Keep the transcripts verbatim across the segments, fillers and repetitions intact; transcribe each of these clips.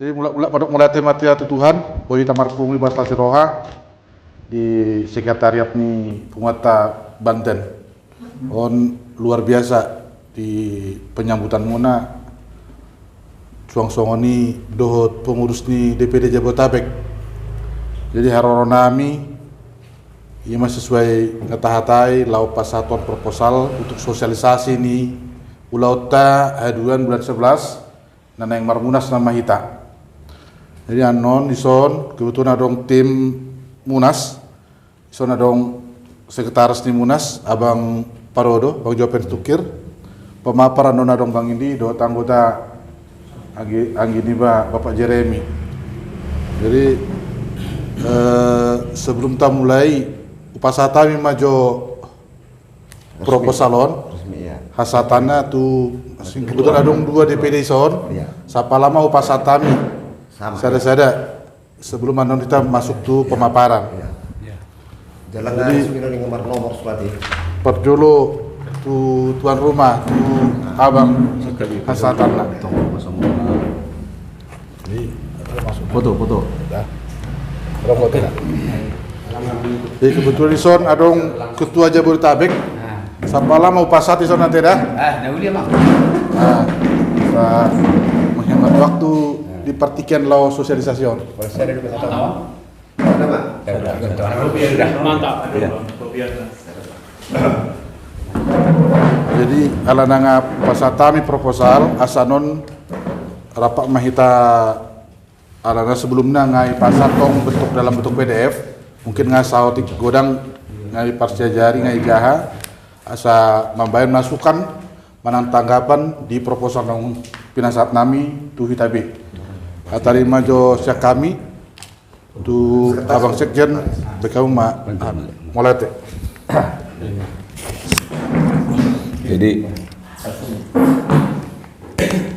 Jadi mula-mula pada mulai tema tia tu Tuhan, boi hita marpungu di basa siroha di sekretariat ni punguanta Banten. On luar biasa di penyambutan muna suang songon i dohot pengurus ni D P D Jabodetabek. Jadi haroro nami ia ma sesuai na tahatai laho pasahathon proposal untuk sosialisasi ni ulaonta haduan bulan sebelas na naeng marmunas nama hita. Jadi annon dison kebetulan adong tim munas, dison adong sekretaris ni munas Abang Parodo, Bang Jopen Tukir, pemapar annon adong Bang Indi dohot anggota anggi, anggi niba Bapak Jeremy. Jadi eh, sebelum tamulai upasahat hami ma jo proposal on. Hasahatanna tu kebetulan adong dua D P D dison. Sapala ma upasahat hami sada-sada sebelum annon hita masuk tu pemaparan. Jadi parjolo tu tuan rumah, tu abang, hasahatanna. Foto, foto. Jadi kebetulan dison adong ketua Jabodetabek. Sapala ma upasahat dison ate da. Nah, menghemat waktu di partingkian laho sosialisasi on. Mantap. Jadi ala nunga pasahat hami proposal asa non rap ma hita. Alana sebelumna nga dipasahat tong bentuk dalam bentuk P D F, mungkin nga saotik godang nga diparsiajari nga dijaha asa mambahen masukan manang tanggapan di proposal naung pinasahat nami tu hita be. Tarima jo sian hami tu abang sekjen, baen hamu ma. Mauliate. Jadi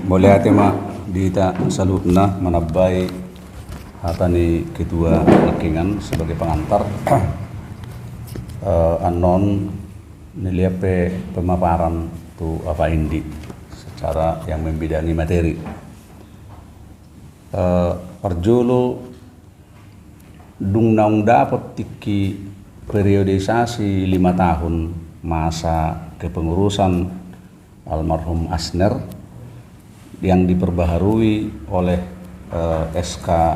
mauliate ma di hita saluhutna manambai hata ni ketua nangkiningan sebagai pengantar. Eh, annon nilehon pe pemaparan tu Bapak Indi secara yang membidangi materi. Eh, parjolo dung naung dapot tingki periodisasi lima tahun masa kepengurusan almarhum Asner yang diperbaharui oleh eh, S K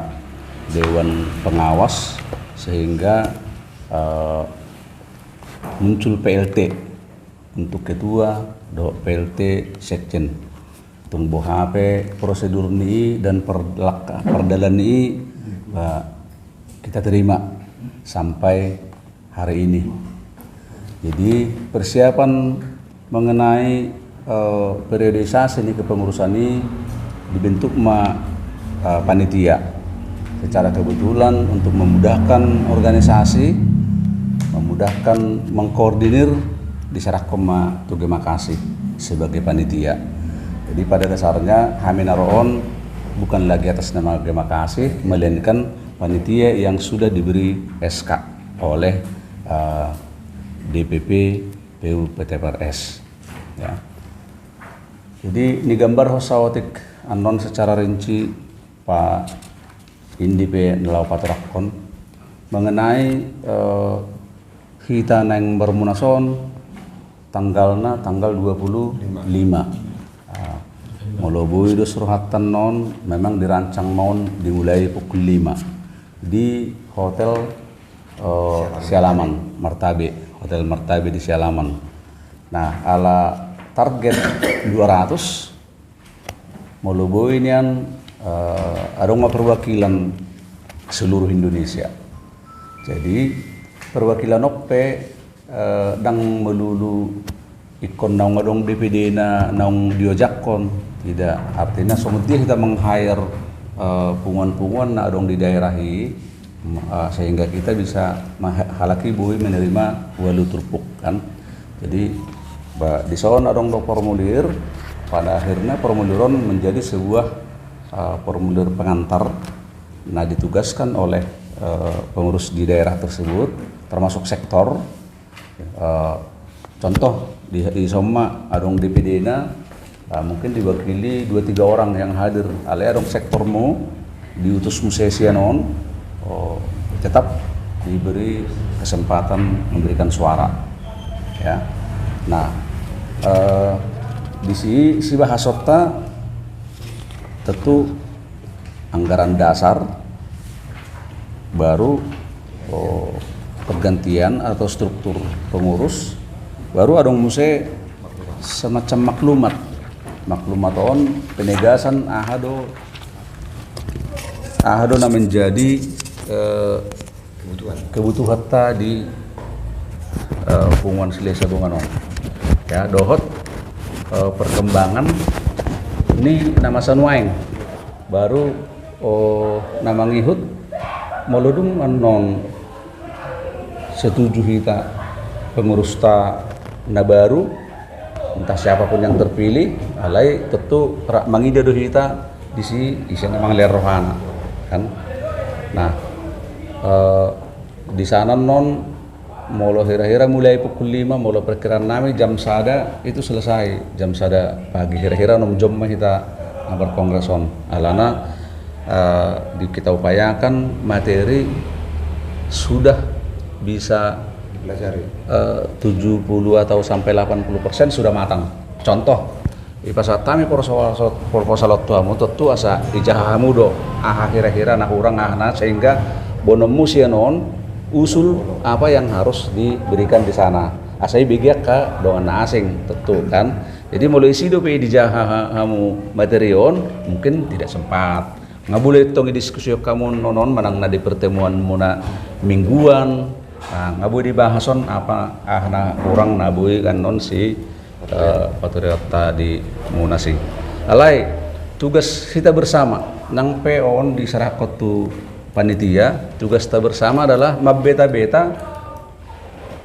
Dewan Pengawas sehingga eh, muncul P L T untuk ketua dohot P L T sekjen. Tung boha pe prosedur ni i dan perlak-, perdalan ni i, ba, kita terima sampai hari ini. Jadi persiapan mengenai eh, periodisasi ni kepengurusan i dibentuk ma eh, panitia secara kebetulan untuk memudahkan organisasi, memudahkan mengkoordinir, diserahkan ma tu Gemakasih sebagai panitia. Jadi pada dasarnya hami na ro on bukan lagi atas nama Gemakasih, melainkan panitia yang sudah diberi S K oleh eh, D P P P U P T P R S. Ya. Jadi nigambarhon saotik annon secara rinci Pak Indi pe na laho paturakhon mengenai eh, hita naeng marmunas on tanggalna tanggal dua puluh lima. Ah, molo boi dos rohanta annon memang dirancang ma on dimulai pukul lima di hotel eh, Sialaman, Martabe, Hotel Martabe di Sialaman. Nah, ala target dua ratus, molo boi nian eh, adong ma perwakilan seluruh Indonesia. Jadi perwakilan on pe eh, ndang melulu ingkon naung adong D P D na naung diojakhon, tidak. Artinya songon dia hita meng-hire eh, punguan-punguan na adong di daerah i, eh, sehingga kita bisa mah-, halak i boi menerima ualu turpuk kan. Jadi ba, dison adong do formulir, pada akhirnya formulir on menjadi sebuah eh, formulir pengantar na ditugaskan oleh eh, pengurus di daerah tersebut, termasuk sektor. Eh, contoh di, di son ma adong D P D na eh, mungkin diwakili dua tiga orang yang hadir. Alai adong sektormu, diutus muse sian on, oh, tetap diberi kesempatan memberikan suara. Ya. Nah, eh, di si, si bahasonta tentu anggaran dasar, baru, oh, pergantian atau struktur pengurus, baru adong muse semacam maklumat. Maklumat on penegasan aha do, aha do na menjadi, eh, kebutuhan, kebutuhanta di, eh, punguan Silahisabungan on. Ya, dohot, eh, perkembangan ni na masa nuaeng. Baru, oh, na mangihut, molo dung annon setuju hita pengurusta na baru, entah siapapun yang terpilih, alai tentu ra-, mangida do hita di si ise na mangalean rohana, kan? Nah, eh, di sana non, molo hira-hira mulai pukul lima, molo perkiraan nami jam sada itu selesai, jam sada pagi, hira-hira onom jom ma hita na berkongres on. Alana, eh, di, kita upayakan materi sudah bisa, dipelajari, eh, tujuh puluh atau sampai delapan puluh persen sudah matang. Contoh, dipasahat hami proposal, proposal on tu hamu, tentu asa dijaha hamu do aha hira-hira na hurang, aha na, sehingga boanonmu sian on usul apa yang harus diberikan di sana. Asa ibege angka dongan na asing, tentu, kan. Jadi molo disi dope dijaha ha-, hamu materi on, mungkin tidak sempat. Nga boi tong didiskusion hamu annon manang na di pertemuanmuna mingguan. Nah, nga boi dibahas on apa, aha na hurang na boi annon si, eh, patriot ta di Munas i. Alai, tugas hita bersama, nang pe on diserahkon tu panitia, tugasta bersama adalah mambeta-beta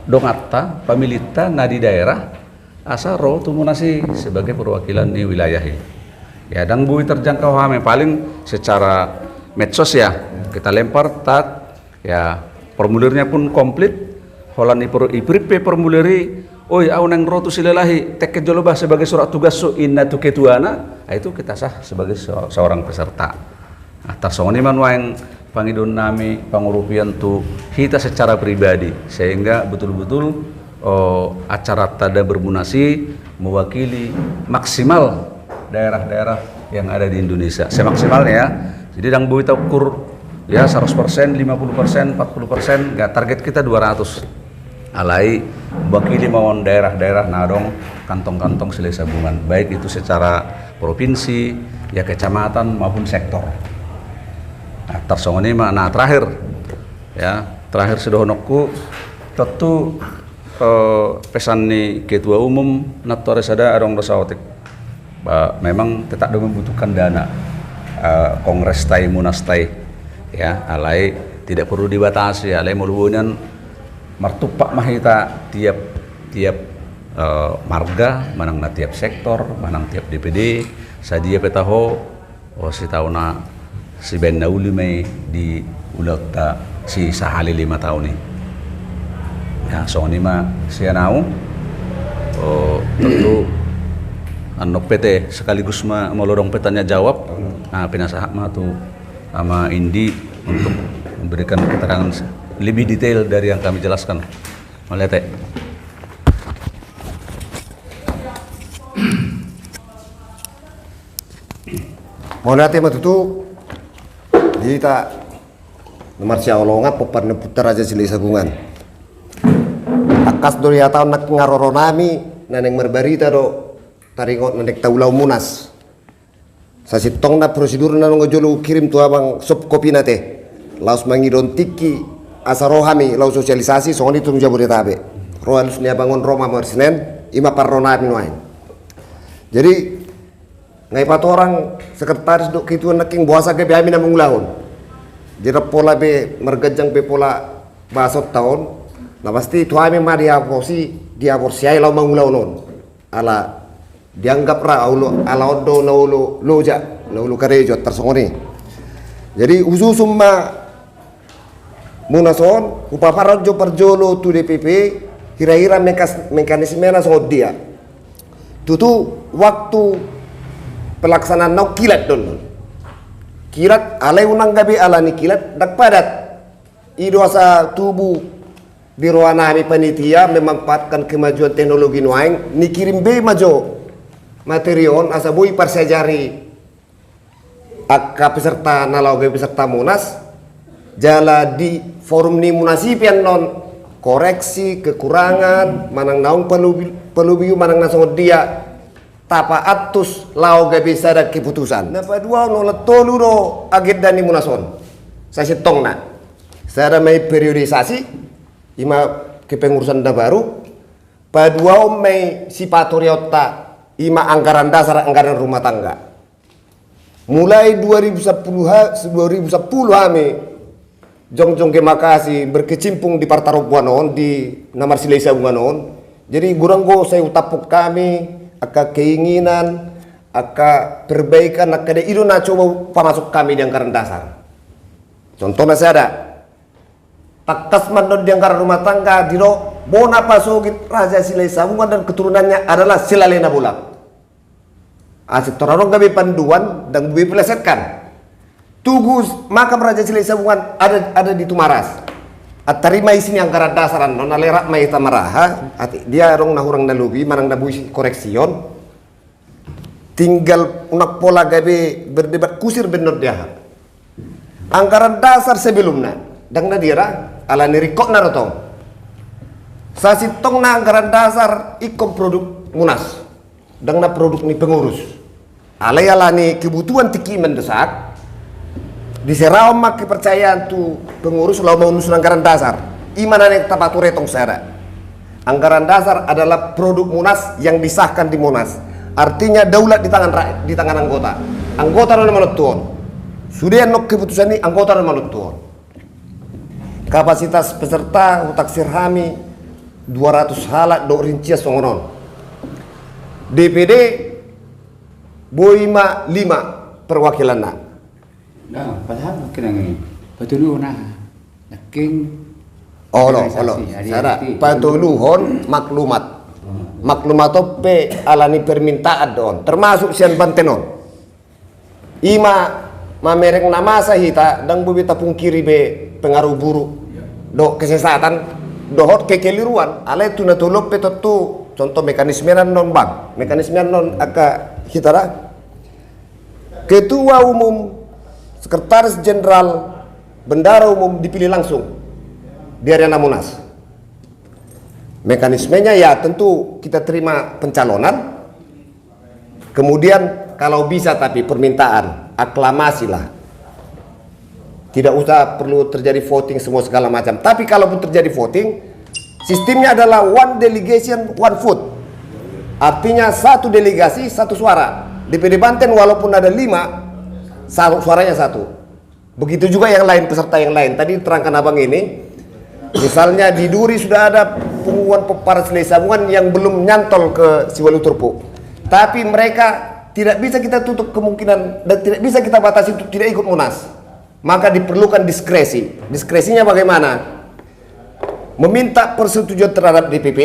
donganta, pamilitta na di daerah, asa ro tu Munas i sebagai perwakilan ni wilayah i. Ya, ndang boi terjangkau hami, paling secara medsos ya, kita lempar, tat, ya, formulirnya pun komplit, holan i per-, i print pe formulir i, oi, au naeng ro tu Silalahi, tekke jolo bah sebagai surat tugas so, inna tu ketuana, ah, itu kita sah sebagai se-, seorang peserta. Nah, tarsongon i ma nuaeng pangidoan nami pangurupion tu hita secara pribadi, sehingga betul-betul, oh, acara Tanda Bermunas i mewakili maksimal daerah-daerah yang ada di Indonesia. Semaksimalnya ya. Jadi, ndang boi taukur, ya, seratus persen, lima puluh persen, empat puluh persen, nggak, target kita dua ratus. Alai, mewakili ma on daerah-daerah na adong kantong-kantong Silahisabungan, baik itu secara provinsi, ya, kecamatan maupun sektor. Nah, tarsongon i ma, nah, terakhir, ya, terakhir sidohononku, tentu, eh, pesan ni Ketua Umum, nantoari sada adong do saotik. Ba, memang tetap do membutuhkan dana, eh, kongres ta i, Munas ta i, ya, alai tidak perlu dibatasi, alai molo boi nian martumpak ma hita tiap, tiap, eh, marga, manang na tiap sektor, manang tiap D P D, sadia pe taho, oh, sitaon na sibaen na uli ma i di ulaonta sisahali lima taon i. Ya, songon i ma sian au. Oh, tentu annon pe te sekaligus ma molo adong pertanyaan jawab. Nah, pinasahat ma tu Ama Indi untuk memberikan keterangan lebih detail dari yang kami jelaskan. Mauliate. Mauliate ma tutu di hita na marsihaholongan, pomparan ni Ompunta Raja Silahisabungan. Tangkas do dihatahon nangkin, haroro nami na naeng marbarita do taringot na naeng taulahon Munas. Sasintongna prosedur na nunga jolo hukirim tu abang soft copy na te. Laos mangido tingki asa ro hami laho sosialisasi, songon i tu Jabodetabek. Ro alus ni abang on ro ma marsinen, i ma parro nami nuaeng. Jadi, nga ipatorang sekretaris dohot ketua nangkin boasa gabe hami na mangulahon. Jadi, pola be marganjang be pola bahasonta on, na pasti tu hami ma dihaporsi, dihaporsi ai laho mangulahon on. Ala dianggap ra, ala on do na olo loja, na olo karejo, tarsongon i. Jadi, hususun ma Munas on, hupaparan jo parjolo tu D P P, hira-hira mekas-, mekanismena songon dia. Tutu waktu pelaksanaan na on kilat do annon. kilat, alai unang gabe ala ni kilat ndang padat. I do asa tubu di rohanami panitia memanfaatkan kemajuan teknologi nuaeng, nikirim be ma jo materi on asa boi parsiajari angka peserta na laho gabe peserta Monas, jala di forum ni Monas i pe annon koreksi kekurangan manang naung palobi, palobi manang na songon dia, tapaantus laho gabe sada keputusan. Na paduahon, olat tolu do agenda ni Monas on sasintongna. Sada ma i periodisasi, i ma kepengurusan na baru. Paduahon ma i sipatorionta, i ma anggaran dasar, anggaran rumah tangga. Mulai dua ribu sepuluh ha-, dua ribu sepuluh hami jongjong, terima kasih, berkecimpung di partarompuan on, di na marsilahi sabungan on. Jadi godang do sai hutampuk hami angka keinginan, angka perbaikan, angka dia, i do na coba pamasuk hami di anggaran dasar. Contohna sada, tangkas ma annon di anggaran rumah tangga didok bona pasogit Raja Silahi Sabungan dan keturunannya adalah Silale Nabolak. Asa tor adong gabe panduan, ndang boi dilesetkan. Tugu makam Raja Silahi Sabungan ada, ada di Tumaras. Tarima isi ni anggaran dasar annon, alai rap ma hita maraha, atik dia adong na hurang na lobi manang na boi koreksi on. Tinggal unang pola gabe berdebat kusir be annon di aha. Anggaran dasar sebelumna, ndang na dia ra, ala ni ringkotna do tong. Sasintongna anggaran dasar ingkon produk Monas, ndang na produk ni pengurus. Alai ala ni kebutuhan tingki mendesak, diserahon ma kepercayaan tu pengurus laho maunusun anggaran dasar. I ma na naeng tapature tong sada. Anggaran dasar adalah produk Monas yang disahkan di Monas. Artinya daulat di tangan rakyat, di tangan anggota. Anggota do na manontuhon. Sude annon keputusan i anggota do na manontuhon. Kapasitas peserta hutaksir hami dua ratus halak, dohot rincian songon on. D P D boi ma lima perwakilanna. Nah, padahal makin angin. Patoluhon aha? Nangkin olo, organisasi, olo. Sada, patoluhon maklumat. Hmm. Maklumat on pe ala ni permintaan do on, termasuk sian Banten on. I ma mamereng na masa hita, ndang boi be tapungkiri be pengaruh buruk dohot kesesatan dohot kekeliruan. Alai tu na tolu on pe tontu, contoh mekanisme annon bang, mekanisme annon angka hita da. Ketua umum, sekretaris jenderal, bendahara umum dipilih langsung di Arena Monas. Mekanismenya ya tentu kita terima pencalonan. Kemudian kalau bisa tapi permintaan, aklamasi lah. Tidak usah perlu terjadi voting semua segala macam. Tapi kalaupun terjadi voting, sistemnya adalah one delegation, one vote. Artinya satu delegasi, satu suara. D P D Banten walaupun ada lima, sa-, suaranya satu. Begitu juga yang lain, peserta yang lain. Tadi diterangkan abang ini, misalnya di Duri sudah ada punguan Pomparan Silahi Sabungan yang belum nyantol ke Siwalu Turpu. Tapi mereka tidak bisa kita tutup kemungkinan dan tidak bisa kita batasi untuk tidak ikut Monas. Maka diperlukan diskresi. Diskresinya bagaimana? Meminta persetujuan terhadap D P P,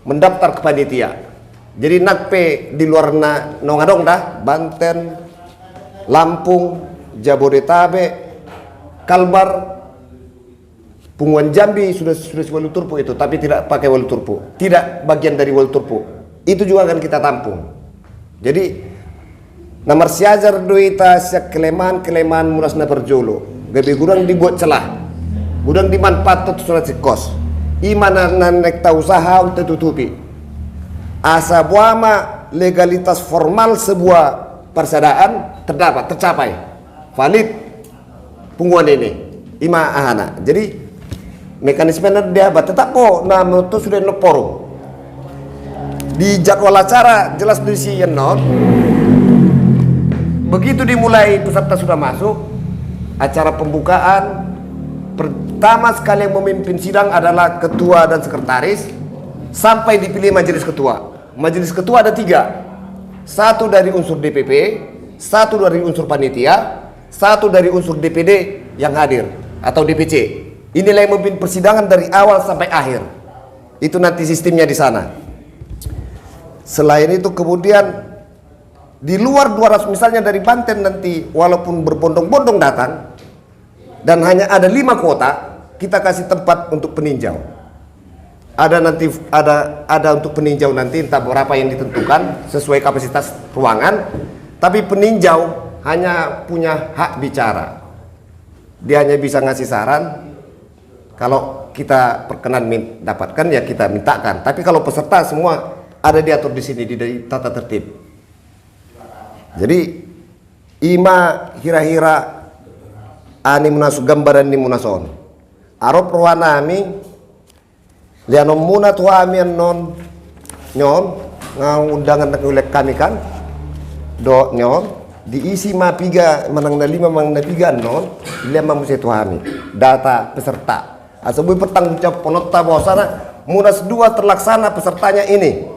mendaftar ke panitia. Jadi nang pe di luar na, naung adong da, Banten, Lampung, Jabodetabek, Kalbar, punguan Jambi sudah, sudah Siwalu Turpu itu, tapi tidak pakai Walu Turpu, tidak bagian dari Walu Turpu. Itu juga akan kita tampung. Jadi, na marsiajar do hita sian kelemahan-kelemahan Monas na parjolo. Gabe godang dibuat celah, godang dimanfaatkan tu surat singkos. I ma na, na naeng tausaha untuk tutupi. Asa boha ma legalitas formal sebuah parsadaan terdapat, tercapai. Valid. Punguan ini, i ma ahana. Jadi, mekanisme na dia ba, tetap po, na menurut sudah no forum. Di jadwal acara jelas do isi annon. Begitu dimulai peserta sudah masuk, acara pembukaan, pertama sekali yang memimpin sidang adalah ketua dan sekretaris, sampai dipilih majelis ketua. Majelis ketua ada tiga. Satu dari unsur D P P, satu dari unsur panitia, satu dari unsur D P D yang hadir atau D P C. Inilah yang memimpin persidangan dari awal sampai akhir. Itu nanti sistemnya di sana. Selain itu kemudian Di luar dua ratus, misalnya dari Banten nanti, walaupun berbondong-bondong datang, dan hanya ada lima kota, kita kasih tempat untuk peninjau. Ada nanti, ada ada untuk peninjau nanti, entah berapa yang ditentukan sesuai kapasitas ruangan, tapi peninjau hanya punya hak bicara. Dia hanya bisa ngasih saran. Kalau kita perkenan min-, dapatkan, ya kita mintakan. Tapi kalau peserta semua ada diatur di sini di, di tata tertib. Jadi, ima hira-hira ani munas, gambaran ni munas on. Arop rohanami, leanonmuna tu hami annon, nyon, nga undangan na ulek hami kan, do nyon, diisi ma piga, manang na lima, manang na piga annon, lean ma muse tu hami data peserta. Asa boi pertanggungjawabhononta bahwasana munas dua terlaksana pesertanya ini.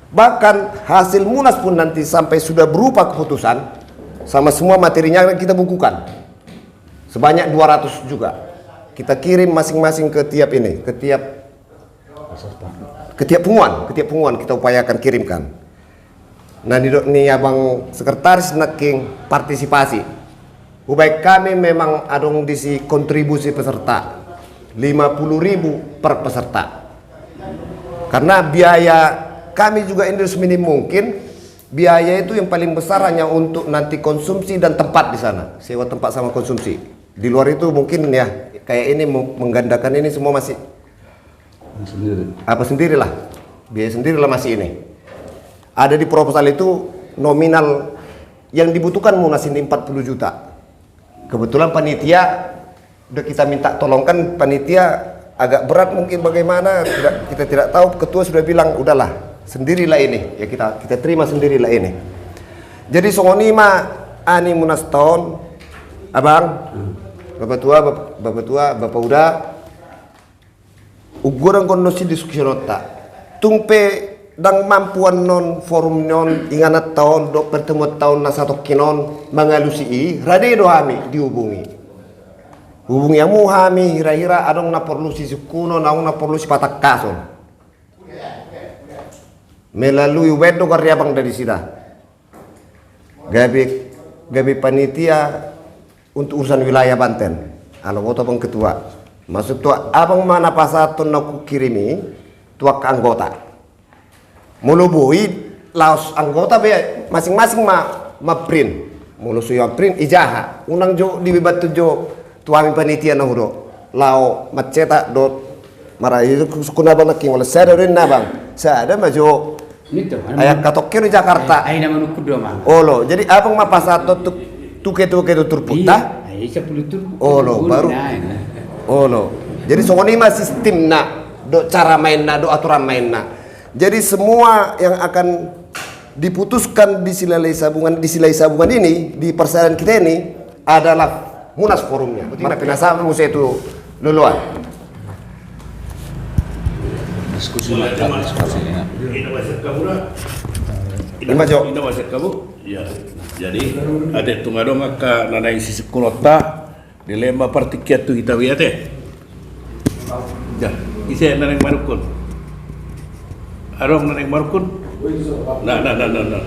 Bahkan hasil munas pun nanti sampai sudah berupa keputusan, sama semua materinya akan kita bukukan. Sebanyak dua ratus juga. Kita kirim masing-masing ke tiap ini, ke tiap, ke tiap punguan, ke tiap punguan kita upayakan kirimkan. Nah, nidok ni abang sekretaris nangkin partisipasi. Hubaen hami memang adong disi kontribusi peserta, lima puluh ribu per peserta. Karena biaya kami juga ini seminim mungkin, biaya itu yang paling besar hanya untuk nanti konsumsi dan tempat di sana, sewa tempat sama konsumsi. Di luar itu mungkin ya, kayak ini menggandakan ini semua masih sendiri. Apa sendirilah, biaya sendirilah masih ini. Ada di proposal itu nominal yang dibutuhkan munas ini empat puluh juta. Kebetulan panitia udah kita minta tolongkan, panitia agak berat mungkin bagaimana, tidak, kita tidak tahu, ketua sudah bilang, "Udahlah, sendirilah ini." Ya, kita, kita terima sendirilah ini. Jadi songon i ma ani munas taon, abang, bapak tua, bap-, bapak tua, bapak uda, ungguran kon do sidiskusiononta. Tung pe ndang mampu annon forum ni on, ingananta on dohot pertemuanta on na satongkin on mangalusi i, rade do hami dihubungi. Hubungi hamu hami hira-hira adong na porlu sisungkunon, adong na porlu sipatangkason. Melalui, hubaen do goar ni abang da disida. Gabe, gabe panitia untuk urusan wilayah Banten. Ala boto abang ketua. Maksud tu abang ma na pasahathon na hukirim i tu angka anggota. Molo boi, laos anggota be masing-masing ma, ma print. Molo so i print, ijaha. Unang jo dibebantu jo tu hami panitia na hudok. Laho mancetak dohot mara, i sungkun abang nangkin, olo sada do inna abang. Sada ma jo. Ai angka tongkin di Jakarta. Ai na manungkun do ma. Olo, jadi abang ma pasahathon tu, tu ketua-ketua turpukta. Olo, baru. Olo. Jadi songon i ma sistemna, dohot cara mainna, dohot aturan mainna. Jadi semua yang akan diputuskan di Silalahi Sabungan, di Silalahi Sabungan ini, di parserahan kita ini, adalah munas forumnya. Marpinasa muse tu loloan. Diskusi. Ima jo. Jadi ate tung adong angka na naeng sisungkunonta, dilehon ma partingkian tu hita be ate. Ise na naeng manungkun? Adong na naeng manungkun? Na, na, na, na, na.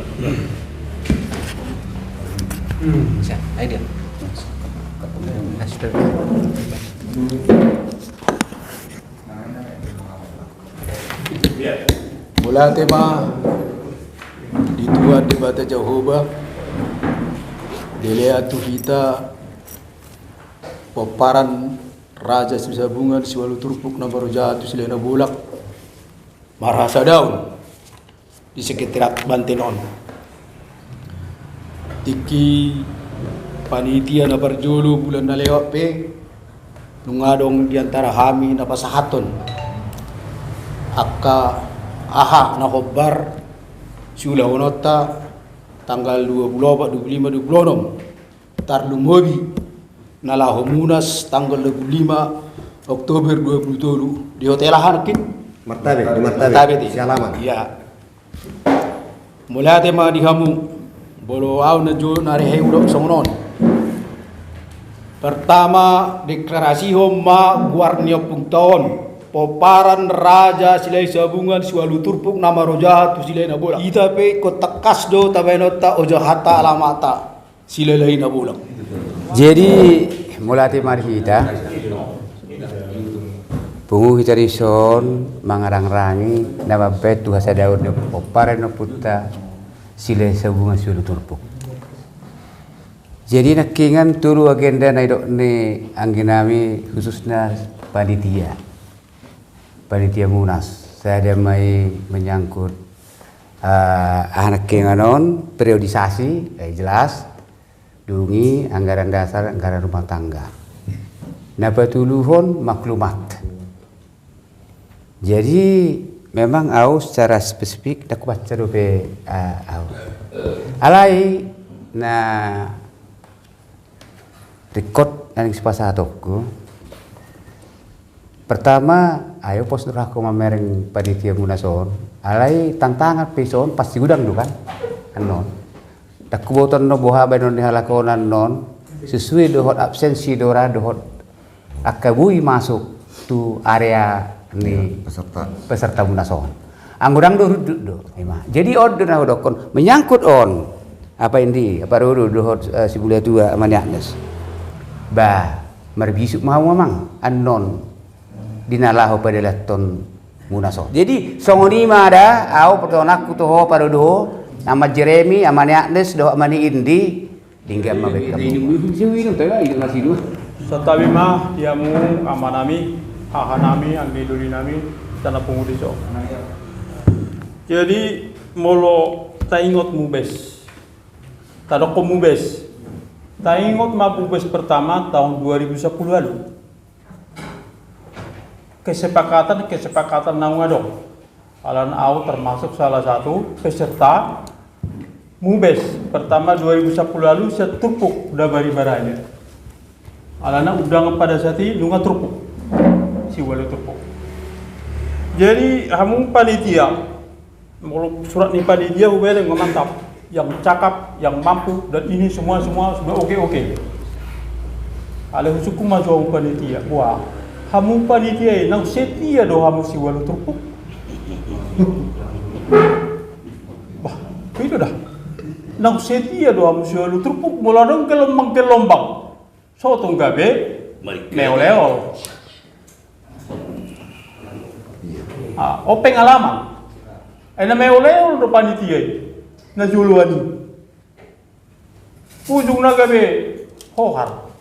Mauliate ma di Tuhan Debata Jahowa, dilehon tu hita pomparan Raja Sabungan, siualu turpuk na marujak tu silehon na bolak, marhasadaon di sekretariat Banten on. Tingki panitia na parjolo bulan na lewat pe, nunga adong di antara hami na pasahathon angka aha na hombar siulahononta tanggal dua puluh opat, dua puluh lima, dua puluh onom. Tarlumobi na laho munas tanggal dua puluh lima Oktober dua puluh tolu di hotel aha nangkin? Martabek, di Martabek. Martabek, di Sialaman. Iya. Mauliate ma di hamu, molo au na jo na rehe hudok songon on. Pertama, deklarasihon ma goar ni ompungta on. Pomparan Raja Silahi Sabungan siualu turpuk na marojahan tu Silahi Nabolak. Hita pe ingkon tangkas do tabaen hata ojahan ta, alamat ta Silahi Nabolak. Jadi, mauliate ma di hita. Pungu hita dison mangarangrangi na mambaen tu hasadaon ni pomparan ni ompunta Silahi Sabungan siualu turpuk. Jadi nangkiningan tolu agenda na nidok ni anggi nami, khususna panitia. Panitia Munas. Sada ma i menyangkut, eh, aha nangkiningan on, periodisasi, eh, jelas. Dung i anggaran dasar, anggaran rumah tangga. Na patoluhon maklumat. Jadi memang au secara spesifik ndang hubaca dope, ah, au. Alai na ringkot naeng sipasahatonku. Pertama, ayo pos do rohangku mamereng panitia Munas on. Alai tantangan pe ison pasti godang do kan. Annon. Ndang huboto annon boha baenon ni halak on annon. Sesuai dohot absensi do ra dohot angka boi masuk tu area ni peserta, peserta Munas on. Anggo ndang do rundut do, ima. Jadi on do na hudokkon, menyangkut on. Apa indi, apa dodo dohot, eh, Sibuliatua, Ama ni Agnes. Bah, marbisuk ma hamu amang, annon. Di na laho padalanhon Munas on. Jadi, songon i ma da, au perdohonanku tu ho, padodo ho, Ama Jeremy, Ama ni Agnes, dohot Ama ni Indi, Denggan ma baen hamu. Santabi ma di hamu, amanami, hahanami, anggi dolinami, sanak pungu dison. Jadi, molo taingot mubes, tadokkon mubes, taingot ma mubes pertama tahun dua ribu sepuluh lalu. Kesepakatan, kesepakatan naung adong. Alana au termasuk salah satu peserta mubes pertama dua ribu sepuluh lalu, sian turpuk da Baribaraja. Alana undangan pada saat i nunga turpuk. Siualu turpuk. Jadi, hamu panitia, molo surat ni panitia hubereng ma mantap, yang cakap, yang mampu, dan ini semua, semua sudah oke-oke. Alai husungkun ma jo hamu panitia. Wah, hamu panitia i, naung setia do hamu siualu turpuk? Bah, itu dah. Naung setia do hamu siualu turpuk, molo adong gelombang-gelombang. Sotung gabe meoleol. Ah, on pengalaman. Ai na meoleol do panitia i na joloan i. Ujungna gabe hohar.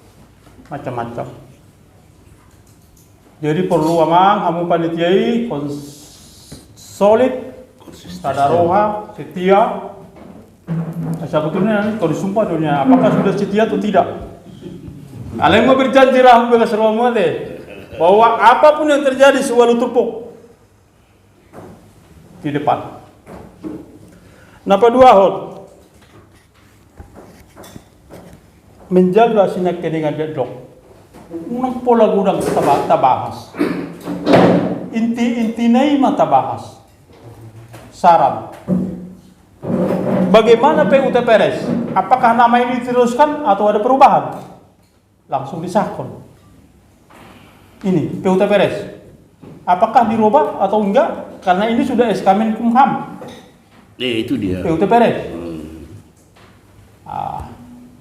Macam-macam. Jadi porlu amang hamu panitia i, kons-, solid, sada roha, setia. Nah, sebetulnya nanti kalau disumpah dunia, apakah sudah setia atau tidak? Alai ma berjanji lah, bagas rohamu ate, bahwa apapun yang terjadi siualu turpuk di depan. Na paduahon, menjalo asi nangkiningan deadlock. Unang pola godang taba-, tabahas. Inti-intina i ma tabahas. Saran. Bagaimana P U T P R S? Apakah nama ini diteruskan atau ada perubahan? Langsung disahkon. Ini, P U T P R S. Apakah dirubah atau enggak? Karena ini sudah S K Menkumham. Eh, itu dia. P U T P R S. Hmm. Ah,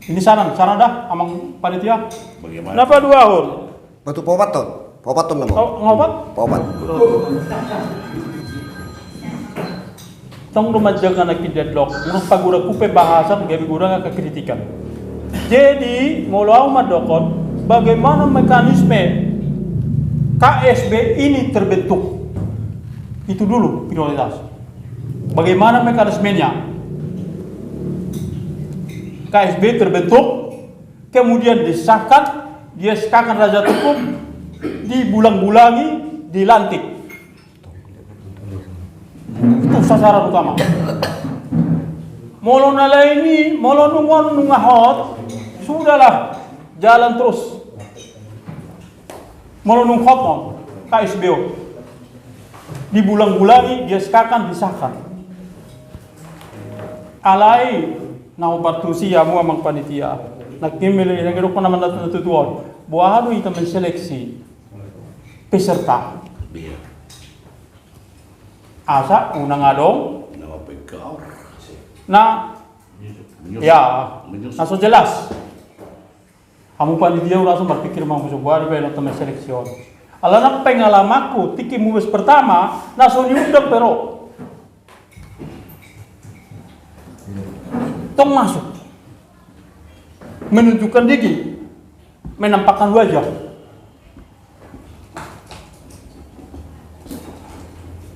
ini saran, saran dah, amang panitia. Bagaimana? Na paduahon. Batu paopathon. Paopathon nama. Oh, paopat? Paopat. Tong do manjaga nangkin deadlock, unang pagodang hape bahasan gabe godang angka kritikan. Jadi, molo au mandokkon, bagaimana mekanisme K S B ini terbentuk? Itu dulu prioritas. Bagaimana mekanismenya? K S B terbentuk, kemudian disahkan, di-S K-kan Raja Turpuk, dibulangbulangi, dilantik. Itu sasaran utama. Molo na lain i, molo nunga on, nunga hot, sudahlah, jalan terus. Molo nunga hot on, K S B on. Dibulangbulangi, di-S K-kan, disahkan. Alai, na hupartusi hamu amang panitia. Nangkin mele, nangkin dokkon nama na tutu on. Boha do hita menseleksi peserta. Asa unang adong na, ya, na so jelas. Hamu panitia ura so marpikir mangusung buari baen on tama seleksi on. Alana pengalamanku tingki mubes pertama na so niundang pe ro. Tong masuk, menunjukkan diri, menampakkan wajah.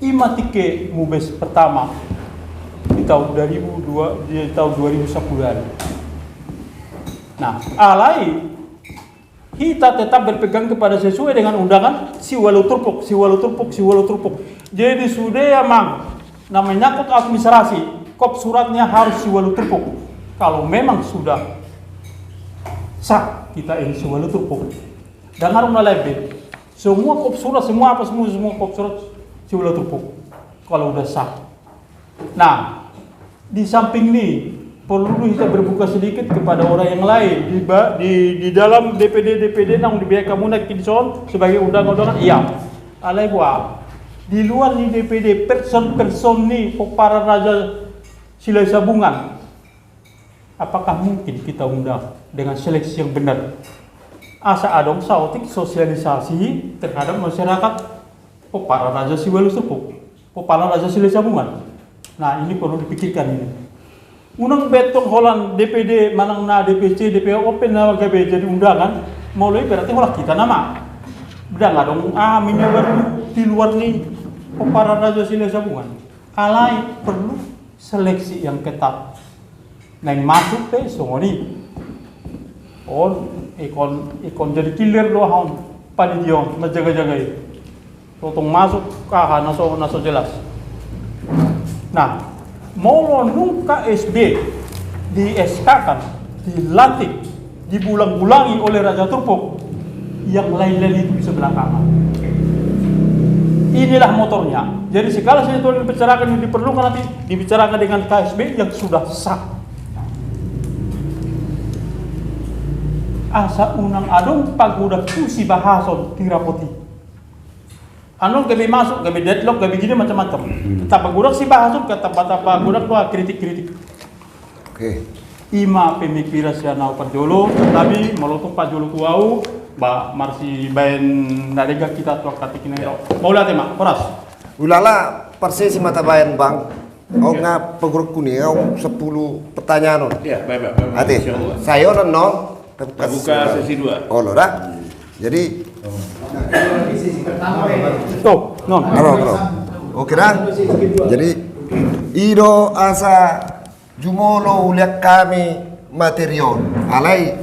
Ima tingki mubes pertama di tahun dua ribu dua, di tahun dua ribu sepuluh an. Nah, alai hita tetap berpegang kepada sesuai dengan undangan siualu turpuk, siualu turpuk, siualu turpuk. Jadi sude amang, na menyangkut administrasi, kop suratnya harus siualu turpuk. Kalau memang sudah sah kita ini siualu turpuk. Dengar na lebih. Semua kop surat, semua apa, semua, semua kop surat siualu turpuk. Kalau udah sah. Nah, di samping ini, perlu kita berbuka sedikit kepada orang yang lain. Di, ba- di, di dalam D P D, D P D naung dibaen hamu na dison sebagai undangan-undangan, iya. Alai boha, di luar ni D P D, person-person ni pomparan Raja Silahisabungan, apakah mungkin kita undang dengan seleksi yang benar? Asa adong saotik sosialisasi terhadap masyarakat pomparan Raja Siualu Turpuk, pomparan Raja Silahisabungan. Nah, ini perlu dipikirkan ini. Unang betong holan D P D manang na D P C, D P O pe na gabe jadi undangan, molo i berarti holan hita nama. Ndang adong aha menyebar di luar ni pomparan Raja Silahisabungan. Alai perlu seleksi yang ketat. Naeng masuk pe songon i. On, ingkon, ingkon jadi killer do aha on, panitia on, manjaga-jaga i. Tong masuk, aha, na so, na so jelas. Nah, molo nunga K S B di S K kan, dilantik, dibulang-bulangi oleh Raja Turpuk, yang lain-lain itu bisa belakangan. Inilah motornya. Jadi segala sesuatu yang dibicarakan, yang diperlukan nanti dibicarakan dengan K S B yang sudah sah. Asa unang adong pagodang tu sibahason di rapot i. Anu gabe masuk, gabe deadlock, gabe gini macam-macam. Tapagodang sibahason, tapagodang tu kritik-kritik. Oke. Ima pemikiran sian au parjolo, tapi molo tung parjolo tu au, ba marsibaen na denggan hita tu angka tingki na i ro. Mauliate ma, horas. Ulala, parsesi ma tabaen, Bang. Au nga pagurangku ni, au sampulu pertanyaan on. Iya, baik, baik, baik. Ate, insya Allah. Sai on annon. Tabuka sesi dua. Olo da. Jadi, tuh, non. Alo, alo. Oke da. Jadi, i do asa jumolo ulian hami materi on. Alai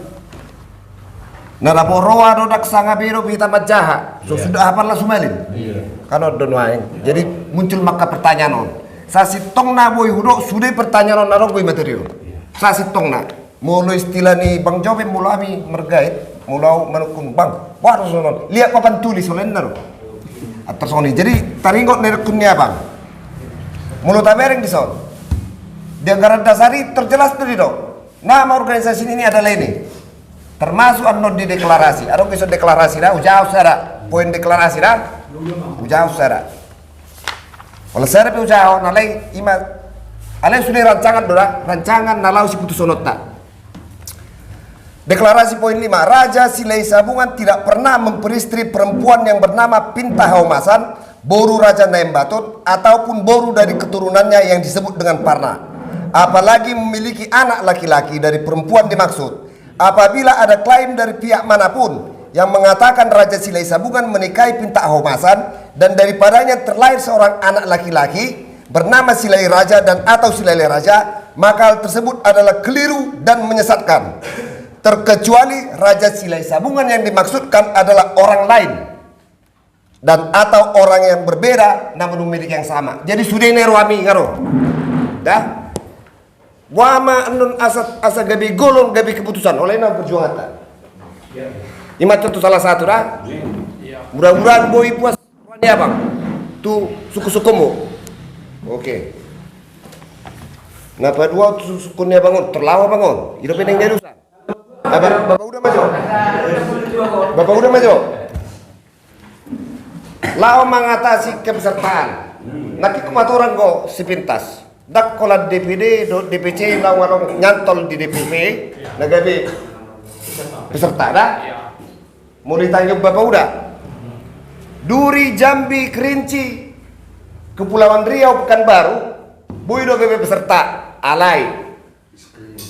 na dapot roha do, ndang sanga be dope hita manjaha. So sudah hafal langsung malin. Kan on do nuaeng. Jadi muncul ma angka pertanyaan on. Sasintongna boi hudok sude pertanyaan on na adong do i materi on. Sasintongna. Molo istilah ni Bang Joben, molo hami mergait, molo au manungkun, Bang, boha do songon on, lihat papan tulis, songon i do. Atur songon i. Jadi taringot na nidok ni abang. Molo tabereng dison, di anggaran dasar i terjelas do didok. Nama organisasi ini adalah ini. Termasuk annon di deklarasi. Adong dison deklarasi da, hujahahon sada. Poin deklarasi da, hujahahon sada. Olo, sada pe hujahahon, alai ima, alai sude rancangan do da, rancangan na laho siputushononta. Deklarasi poin lima, Raja Silahisabungan tidak pernah memperistri perempuan yang bernama Pinta Haomasan, boru Raja Naimbaton, ataupun boru dari keturunannya yang disebut dengan Parna. Apalagi memiliki anak laki-laki dari perempuan dimaksud. Apabila ada klaim dari pihak manapun yang mengatakan Raja Silahisabungan menikahi Pinta Haomasan dan daripadanya terlahir seorang anak laki-laki bernama Silahi Raja dan atau Silahi Raja, maka hal tersebut adalah keliru dan menyesatkan. Terkecuali Raja Silahisabungan yang dimaksudkan adalah orang lain dan atau orang yang berbeda namun memiliki yang sama. Jadi sude na i ro hami nga ro. Da. Boha ma annon asa, asa gabe golong, gabe keputusan. Olo, i na perjuanganta. Ima contoh salah satu da. Mudah-mudahan boi puas roha ni abang tu sungkun-sungkunmu. Oke. Na paduahon tu sungkun ni abang on, terlalu abang on. I do pe naeng dialusan. Bapak, Bapak Uda maju. Bapak Uda maju. Laho mangatasi kepesertaan. Nangkin hupatorang do sepintas. Ndang holan D P D dohot D P C laho adong nyantol di D P P na gabe peserta da. Molo ditangihon Bapa Uda, Duri, Jambi, Kerinci, Kepulauan Riau, Pekanbaru, boi do gabe peserta. Alai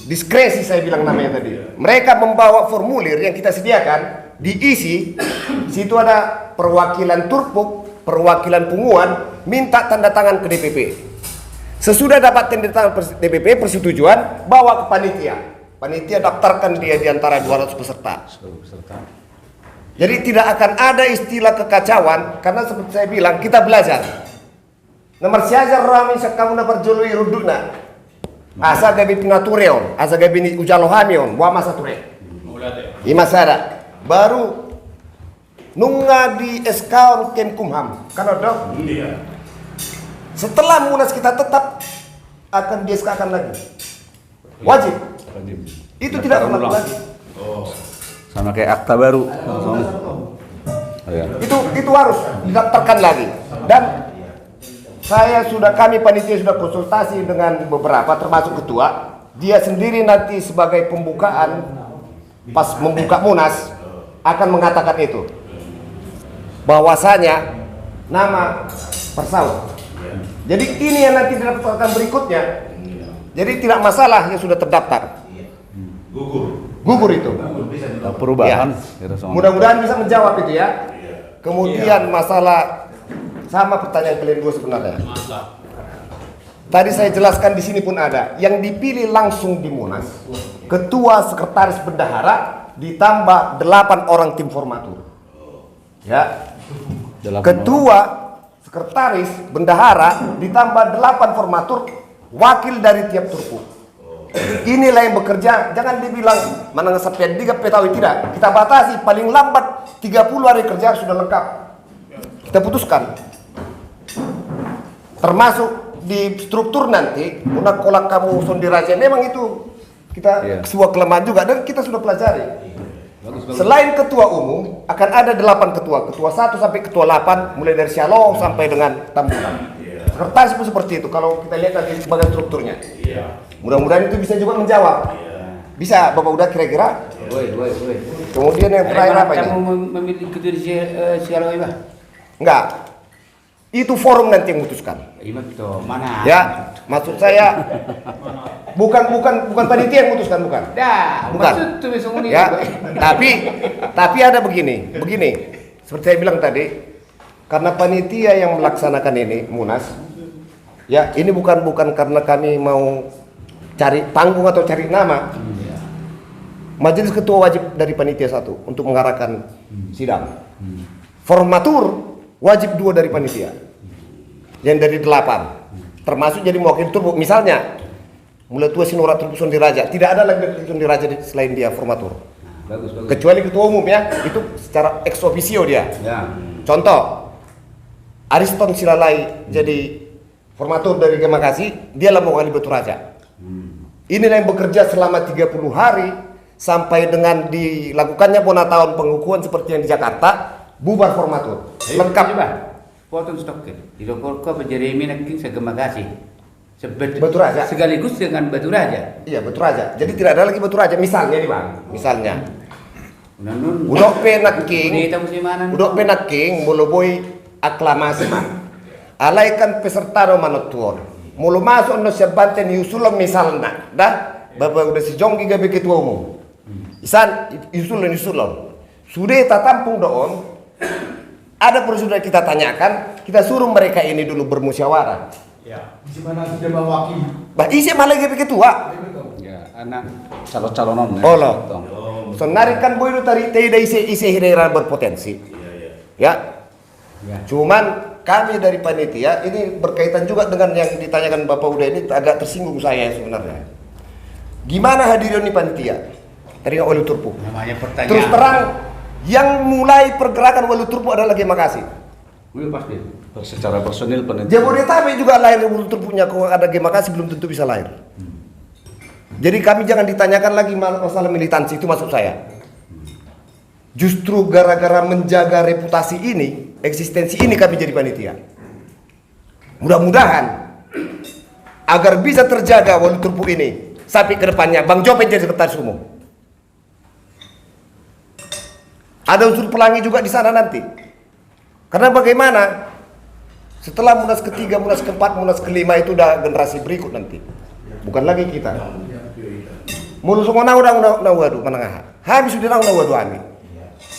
diskresi, saya bilang namanya tadi. Mereka membawa formulir yang kita sediakan, diisi, situ ada perwakilan turpuk, perwakilan punguan, minta tanda tangan ke D P P. Sesudah dapat tanda tangan pers-, D P P persetujuan, bawa ke panitia. Panitia daftarkan dia di antara dua ratus peserta. Jadi tidak akan ada istilah kekacauan, karena seperti saya bilang, kita belajar. Na marsiajar rohami sian hamu na parjolo i rundukna. Asa gabe pinature on, asa gabe ni ujalo hami on, boha masa ture. I ma sada. Baru nunga di S K on Kemkumham. Kan ada? Setelah Munas kita tetap akan di S K kan lagi. Wajib. Wajib. Itu tidak berlaku lagi. Sama kayak akta baru. Langsung. Itu, itu harus didaftarkan lagi. Dan saya sudah, kami panitia sudah konsultasi dengan beberapa, termasuk ketua. Dia sendiri nanti sebagai pembukaan, pas membuka Munas, akan mengatakan itu, bahwasanya nama Parsaut. Jadi ini yang nanti didaftarkan berikutnya. Jadi tidak masalah yang sudah terdaftar. Gugur itu. Perubahan. Mudah-mudahan bisa menjawab itu ya. Kemudian masalah, sama pertanyaan kalian dua sebenarnya. Tadi saya jelaskan, di sini pun ada yang dipilih langsung di Munas, ketua, sekretaris, bendahara, ditambah delapan orang tim formatur. Ya. Ketua, sekretaris, bendahara, ditambah delapan formatur, wakil dari tiap turpuk. Inilah yang bekerja, jangan dibilang manang sampean di gape tahu, tidak. Kita batasi paling lambat tiga puluh hari kerja sudah lengkap. Kita putuskan. Termasuk di struktur nanti, unang holan hamu Sondi Raja, memang itu kita sebuah kelemahan juga dan kita sudah pelajari. Selain ketua umum, akan ada delapan ketua, ketua satu sampai ketua delapan, mulai dari Sialoho sampai dengan Tambunan. Sekretaris pun seperti itu, kalau kita lihat nanti bagian strukturnya. Mudah-mudahan itu bisa juga menjawab. Bisa, Bapak Uda, kira-kira? Woi, woi, woi. Kemudian yang terakhir apa ini? Kamu mem-, memilih ketua di Si-, eh, Sialoho, Bang? Enggak. Itu forum nanti yang memutuskan. Iya, betul. Mana? Ya, maksud saya bukan, bukan, bukan panitia yang memutuskan, bukan. Dah, bukan. Maksud tuh besok ini. Ya, tapi, tapi ada begini, begini. Seperti saya bilang tadi, karena panitia yang melaksanakan ini, Munas, ya, ini bukan, bukan karena kami mau cari panggung atau cari nama. Majelis ketua wajib dari panitia satu untuk mengarahkan sidang. Formatur wajib dua dari panitia. Yang dari delapan. Termasuk jadi mewakili turpuk. Misalnya, Mula Tua Sinorak Turpuk Sondi Raja. Tidak ada lagi Sondi Raja di, selain dia formatur. Nah, bagus, bagus. Kecuali ketua umum ya, itu secara ex officio dia. Ya. Contoh, Ariston Silalai jadi formatur dari Gemakasi, dia lah mewakili Batu Raja. Hmm. Inilah yang bekerja selama tiga puluh hari sampai dengan dilakukannya bona taon pengukuhan seperti yang di Jakarta, bubar formatur. Ayo, lengkap. Coba. Potong stok ke. Di dokor ko apa Jeremy nangkin se-Gemakasi. Sebet-, Batu Raja. Sekaligus dengan Batu Raja. Iya, Batu Raja. Jadi tidak ada lagi Batu Raja. Misalnya nih, Bang. Misalnya. Udok pe nangkin. Udok pe nangkin, molo boi aklamasi ma. Alai kan peserta do manontuhon. Molo masuk no sian Banten, iusulhon misalna. Dah, Bapak Uda Sijonggi gabe ketua umum. Isan, iusulhon, iusulhon. Sude tatampung do on. Ada prosedur kita tanyakan, kita suruh mereka ini dulu bermusyawarah. Ya. Di mana sudah mewakili. Bah, ise malah gabe ketua. Ya, anak calon-calon on, ya. Olo. Saonari kan boi do tarida ise, ise hira-hira berpotensi. Iya, iya. Ya. Ya. Cuman kami dari panitia, ini berkaitan juga dengan yang ditanyakan Bapak Uda ini, agak tersinggung saya sebenarnya. Gimana hadirin di panitia? Teringat Wali Turpuk. Namanya pertanyaan. Terus terang, yang mulai pergerakan Wali Turpuk adalah Gemakasi. Iya, pasti. Secara personil panitia. Jabodetabek juga lahir Wali Turpuknya, kok ada Gemakasi belum tentu bisa lahir. Hmm. Jadi kami jangan ditanyakan lagi ma-, masalah militansi, itu maksud saya. Justru gara-gara menjaga reputasi ini, eksistensi ini kami jadi panitia. Mudah-mudahan agar bisa terjaga Walu Turpuk ini sampai ke depannya, Bang Jopen jadi sekretaris umum. Ada unsur pelangi juga di sana nanti. Karena bagaimana? Setelah Munas ketiga, Munas keempat, Munas kelima itu udah generasi berikut nanti. Bukan lagi kita. Molo songon au ndang na, na uadu manang aha. Hami sudah ndang na uadu hami.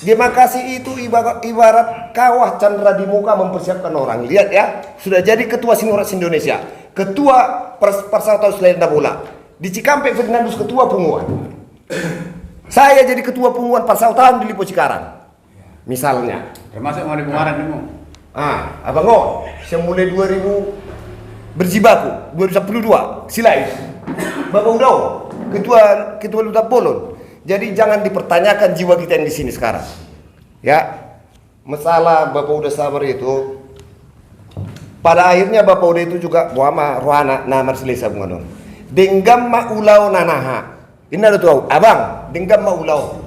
Dia makasih itu ibarat, ibarat kawah candra di muka mempersiapkan orang. Lihat ya, sudah jadi ketua Sinurat Indonesia, ketua Pers-, Parsautan Selandia Bola. Di Cikampek Ferdinandus ketua punguan. Saya jadi ketua punguan Parsautan di Lipo Cikarang. Misalnya. Termasuk mau di Bungaran dulu. Ah, abang oh, saya mulai dua ribu berjibaku, dua ribu sepuluh dua, Silais. Bapak Uda, ketua, ketua Luta Bolon. Jadi jangan dipertanyakan jiwa kita yang di sini sekarang. Ya, masalah Bapak Uda Sabar itu, pada akhirnya Bapak Uda itu juga, boha ma rohana na marsilesa bunganon. Denggan ma ulaon anaha. Inna do tu au, abang, denggan ma ulaon.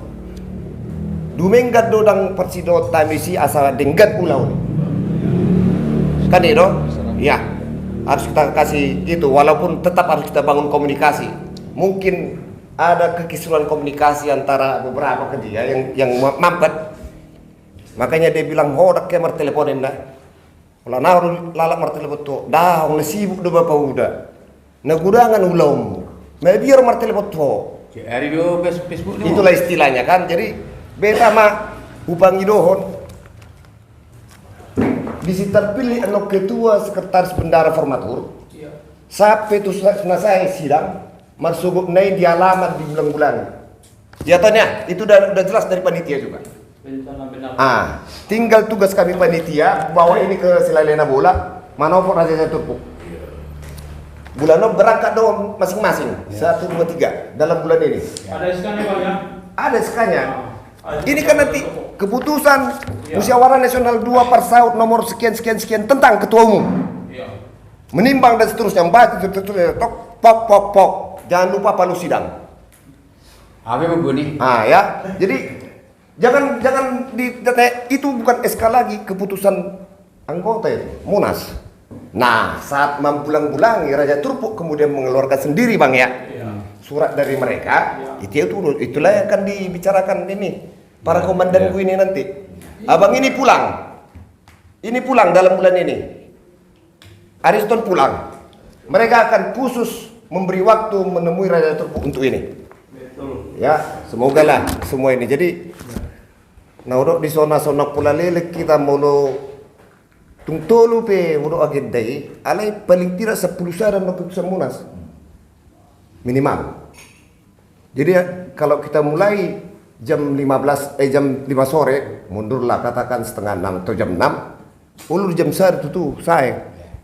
Dumenggan do dang parsidohot hami si asa denggan ulaon. Kan itu? Iya. Harus kita kasih itu, walaupun tetap harus kita bangun komunikasi. Mungkin ada kekisruhan komunikasi antara beberapa ke dia yang, yang ma-, mampet. Makanya dia bilang, "Ho, dang ke martelepon enda." Olo na ro lalap martelepon tu ho. Dah, na sibuk do Bapak Uda. Na gudangan ulaonmu. Mabiar martelepon tu ho. Cek ari do Face-, Facebook do. Itulah istilahnya kan. Jadi, beta ma hupangidohon. Disi terpilih annon ketua sekretaris bendahara formatur. Iya. Sampai tu sa-, na sae sidang, marsogot nai di alaman di Bulangbulang. Ya, Ton, ya, itu udah, udah jelas dari panitia juga. Bencana benar. Ah, tinggal tugas kami panitia, bawa ini ke Selandia Bola, manopot Raja Turpuk. Bulan on berangkat dong masing-masing, ya. Satu, dua, tiga, dalam bulan ini. Ada S K-nya, Bang, ya? Ada S K-nya. Ah, ini kan nanti keputusan, iya, musyawarah nasional dua Parsaud nomor sekian, sekian, sekian tentang ketua umum. Iya. Menimbang dan seterusnya, membahas itu, itu, itu, tok, pok, pok, pok. Jangan lupa Palu sidang. Apa yang begini? Ah, ya. Jadi, jangan, jangan di, itu bukan S K lagi, keputusan anggota itu, Munas. Nah, saat mambulang-bulangi, Raja Turpuk kemudian mengeluarkan sendiri, Bang, ya. Iya. Surat dari mereka, iya, itu, itu, itulah yang akan dibicarakan ini, para, iya, komandanku, iya, ini nanti. Abang ini pulang. Ini pulang dalam bulan ini. Ariston pulang. Mereka akan khusus memberi waktu menemui Raja Turpuk untuk ini. Betul. Ya, semogalah semua ini. Jadi, na hudok di sona-sona pola lelek hita molo tung tolu pe hudok agenda i, alai paling tidak sepuluh sada ma keputusan Munas. Minimal. Jadi, ya, kalau kita mulai jam lima belas, eh, jam lima sore, mundurlah katakan setengah enam atau jam enam, ulur jam sada tutu, sae.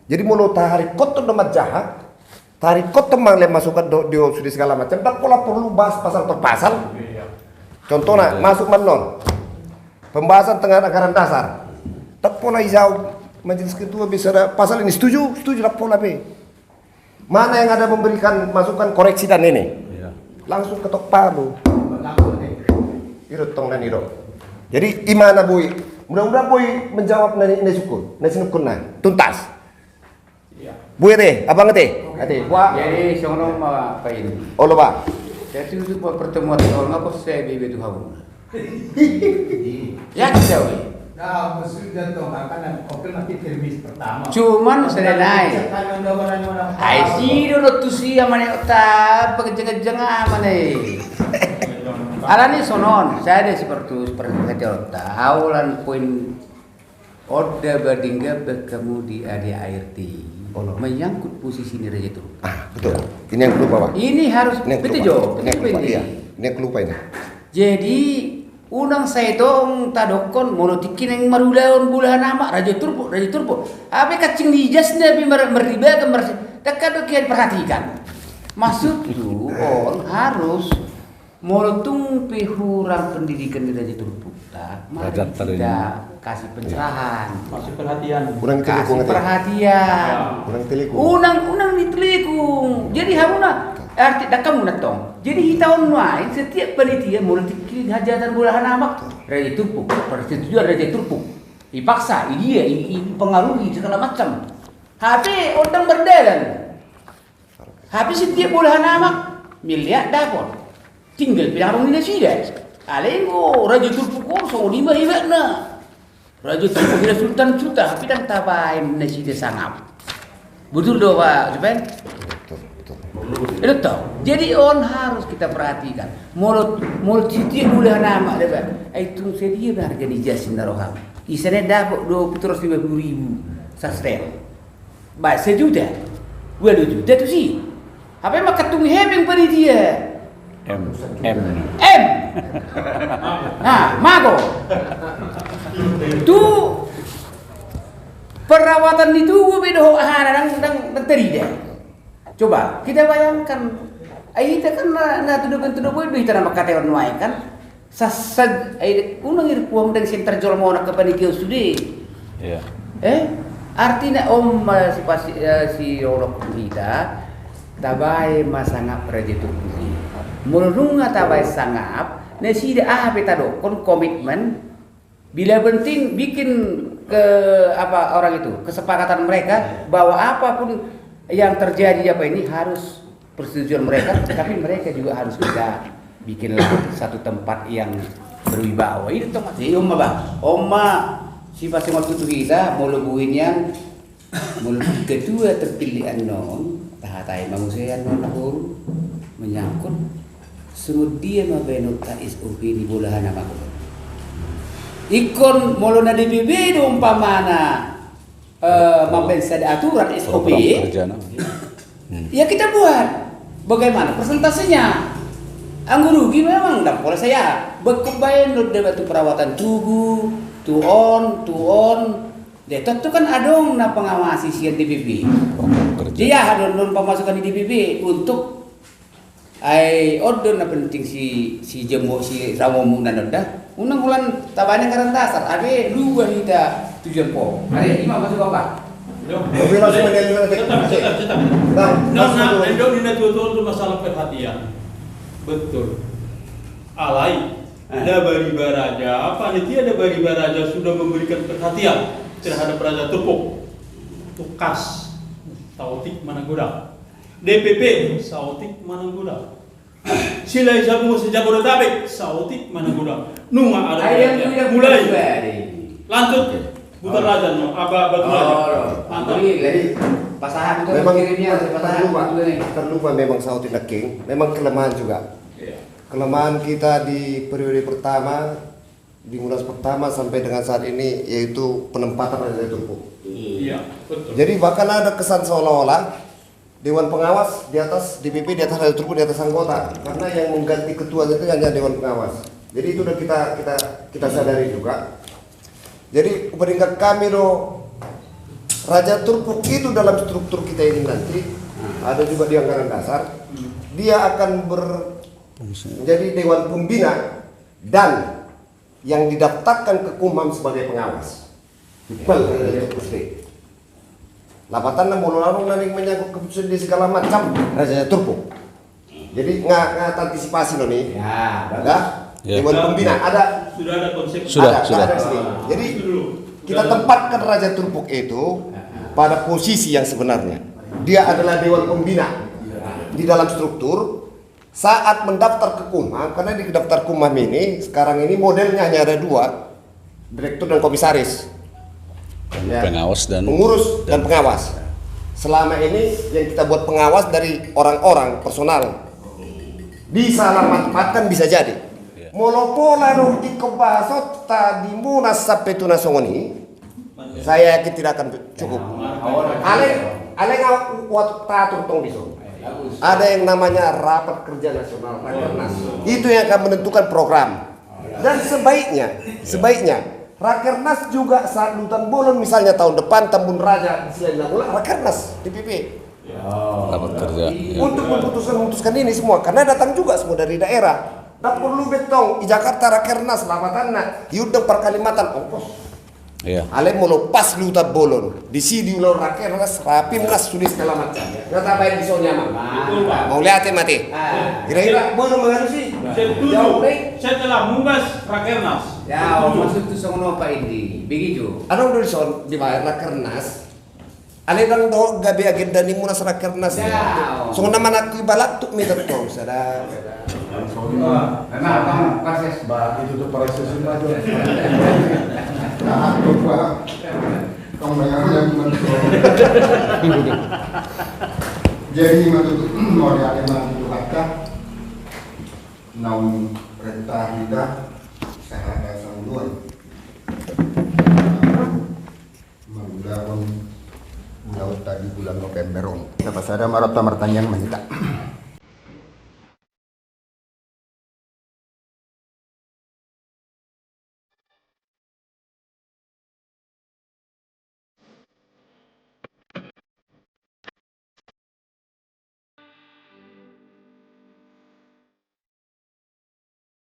Jadi, molo taharikkothon do manjaha, taharikkothon ma lehen masukan do, dio sude segala macam, ndang pola porlu bahas pasal per pasal. Iya. Contohna, iya, masuk ma annon. Pembahasan tentang anggaran dasar. Ndang pola dijawab majelis ketua bisa ada pasal ini setuju, setuju, ndang pola be. Mana yang ada memberikan masukan koreksi dan ini? Iya. Langsung ketok palu. I do tong na nidok. Jadi, i ma na boi. Mudah-mudahan boi menjawab na ni, na sinungkun. Na sinungkunna tuntas. Iya. Boi ate, abang ate. Ate, boha? Jadi, songon on ma, Pak, ini. Olo, Pak. Jadi, untuk pertemuan tol, ngapa saya bebe tu hauna? Ya, kita, weh. Nah, maksudnya tuh, makanya, oke, nanti termis pertama. Cuman, sebenarnya, ai, si do, do, tu si, ama ni, ota, pengejeng-ejeng, ama ni. Alani songon on, saya ada seperti, seperti kata ota, awalan poin Oda bading gabah kamu di A D A R T. Olo. Menyangkut posisi ni Raja Turpuk. Ah, betul. Ini yang kelupa, Pak. Ini harus, ini yang betul, kelupa. Jo. Ini yang kelupa, iya. Ini yang kelupa ini. Jadi, unang sai tong tadokkon, molo tingki naeng marulaon bolahan ama, Raja Turpuk, Raja Turpuk. Ape kancing ni jasna pe mar-, marribaga, mar-, takkan do kian perhatikan. Maksudku, on harus Molo tung pe hurang pendidikan di Raja Turpukta, mari kita kasih pencerahan. Kasih perhatian. Kurang telikung, kasih perhatian. Kurang telikung. Unang, unang ditelikung. Jadi haruna, arti dakam unang tong. Jadi hita on nuaeng setiap panitia molo tingki hajatan bolahan ama. Raja Turpuk, persetujuan Raja Turpuk. Dipaksa, i dia, i, i, pengaruhi segala macam. Hape ondang mardalan. Hape setiap bola hanamak, miliar dapot. Tinggal pe dang adong di nasida. Alai anggo Raja Turpuk on songon i ma hebatna. Raja Turpuk i na sultan suta, hape dang tabaen nasida sangap. Betul do, Pak Supen? Betul, betul. Betul. Jadi on harus kita perhatikan. Molo, molo setiap bola hanamak, da, Pak. Ai tung sadia ma harga ni jas na roham? Isana dapot do pitu ratus lima puluh ribu sastel. Ba, sejuta. Ualu juta tusi. Hape mangkatungi hepeng panitia. M. M. M. Nah, mago. Tu perawatan ni tugu pe dohot ahana dang, dang, dang tarida. Coba, kita bayangkan. Ai hita kan na, na tudopan-tudopan do hita na mangkataion nuaeng kan. Sasad, ai unang irpuam dang senter jolma onak ke panitia sude. Iya. Eh? Artina on ma si pasi, eh, si olok hita, tabaen ma sangap Raja Turpuk i. Molo nunga tabaen sangap, nasida aha pe tadokkon komitmen, bila penting bikin ke, apa, orang itu, kesepakatan mereka bahwa apapun yang terjadi apa ini harus persetujuan mereka, tapi mereka juga harus bisa bikinlah satu tempat yang berwibawa. Ini tempat, eh, on ma, bah. On ma, si pasi ma tutu hita, molo boi nian, molo ketua terpilih annon, tahatai ma muse annon, boru, menyangkut songon dia ma baenonta S O P ni bola hanamak on. Ingkon molo na D P B do umpamana, eh, mambaen sada aturan S O P, program kerja, no. Hmm. Ya kita buat bagaimana persentasenya. Anggo rugi memang ndang pola saya. Bengkok baen do deba tu perawatan tugu, tu on, tu on. Dia tentu kan adong na pengawasi sian D P B. Program kerja. Dia adong, adong pemasukan di D P B untuk Ai on do na penting si, si jemo, si ramomu na nonda. Unang holan tabaen anggaran dasar, age lupa hita tujuan pokok. Age, ima masuk apa? Yo. Tapi langsung meneliti. Tetap, tetap, tetap. Bang, nah, nah, betul. Endo di na tutu tu masalah perhatian. Betul. Alai, eh, na Baribaraja, panitia na Baribaraja sudah memberikan perhatian terhadap Raja Turpuk. Tukas, saotik ma na godang. D P P, saotik ma na godang. Silai Sabungan se-Jabodetabek, saotik ma na godang. Nunga ada. Mulai. Lanjut. Buta Raja no, apa, Batu Raja. Mantap. Jadi, pasahat itu memang kirimnya, pasahat terlupa, terlupa memang saotik na king. Memang kelemahan juga. Iya. Kelemahan kita di periode pertama, di Munas pertama sampai dengan saat ini, yaitu penempatan Raja Turpuk. Iya, betul. Jadi bahkan ada kesan seolah-olah Dewan Pengawas di atas D P P, di atas Raja Turpuk, di atas anggota. Karena yang mengganti ketua itu hanya Dewan Pengawas. Jadi itu udah kita, kita, kita sadari juga. Jadi, uparingkat kami do, Raja Turpuk itu dalam struktur kita ini nanti, ada juga di anggaran dasar, dia akan ber-, menjadi Dewan Pembina dan yang didaftarkan ke Kumham sebagai pengawas. Ipal Raja Turpuk sendiri. Lapatanna molo adong na naeng menyangkut keputusan di segala macam, Raja Turpuk. Jadi nga, nga antisipasi lo nih. Ya, bagus. Dah? Ya. Dewan Pembina ada. Sudah ada konsep. Sudah, ada, sudah. Ada sini. Jadi kita tempatkan Raja Turpuk itu pada posisi yang sebenarnya. Dia adalah Dewan Pembina di dalam struktur. Saat mendaftar ke Kumham, karena di daftar Kumham ini sekarang ini modelnya hanya ada dua, direktur dan komisaris. Ya. Pengawas dan pengurus dan pengawas. Selama ini yang kita buat pengawas dari orang-orang personal. Bisa lah manfaatkan, bisa jadi. Ya. Molo pola do ingkon bahasonta di Munas sampai tu na songon i, saya yakin tidak akan cukup. Alai, alai nga waktu tatur tong di son. Ada yang namanya rapat kerja nasional, Rakernas. Itu yang akan menentukan program. Dan sebaiknya, sebaiknya Rakernas juga saat lutan bolon, misalnya tahun depan Tambun Raja di Silahi Nainggolan, Rakernas D P P. Rapat kerja, iya. Untuk memutuskan, memutuskan ini semua, karena datang juga semua dari daerah. Nggak perlu betong di Jakarta Rakernas, lapatanna diundang par Kalimantan, ongkos. Alai molo pas luhutan bolon, disi diulahon rakernas, rapimnas, sude segala macam. Nga tabaen dison, Amang. Mauliate ma ate. Ira-ira boru mangalusi. Setelah mumbas rakernas. Ya, maksud tu songon opa ini. Begitu. Adong do dison dibaen rakernas. Alai ndang dohot gabe agenda ni munas rakernas. Songon na manangkui balantuk ma i tong sada. Memang, Bang, proses. Ba, itu tuh proses itu aja. Nah, aku, Bang. Kau bayar yang betul. Jadi, menurut mau ada yang nanti tuh kata, naung reta hita, sehat dan sanggul. Mangulahon ulaonta di bulan November on. Tapasada ma rohanta martangiang ma hita.